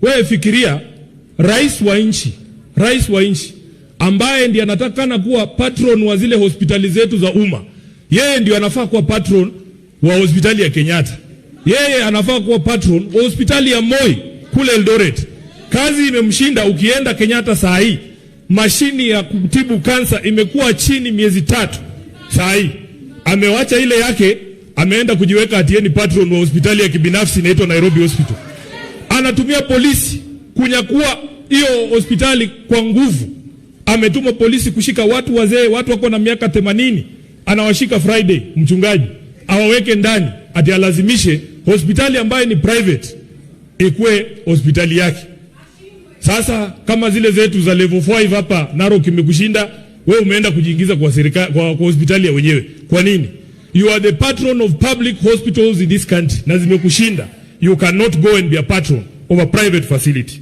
Wewe fikiria rais wa nchi, rais wa nchi ambaye ndiye anatakana kuwa patron wa zile hospitali zetu za umma, yeye ndio anafaa kuwa patron wa hospitali ya Kenyatta, yeye anafaa kuwa patron wa hospitali ya Moi kule Eldoret. Kazi imemshinda. Ukienda Kenyatta saa hii, mashini ya kutibu kansa imekuwa chini miezi 3 saa hii. Amewacha ile yake, ameenda kujiweka ati ni patron wa hospitali ya kibinafsi inaitwa Nairobi Hospital. Anatumia polisi kunyakua hiyo hospitali kwa nguvu. Ametuma polisi kushika watu wazee, watu wako na miaka 80, anawashika Friday, mchungaji, awaweke ndani, ati alazimishe hospitali ambayo ni private ikuwe hospitali yake. Sasa kama zile zetu za level 5 hapa Narok imekushinda wewe, umeenda kujiingiza kwa serikali, kwa hospitali ya wenyewe. Kwa nini? You are the patron of public hospitals in this country na zimekushinda. You cannot go and be a patron of a private facility.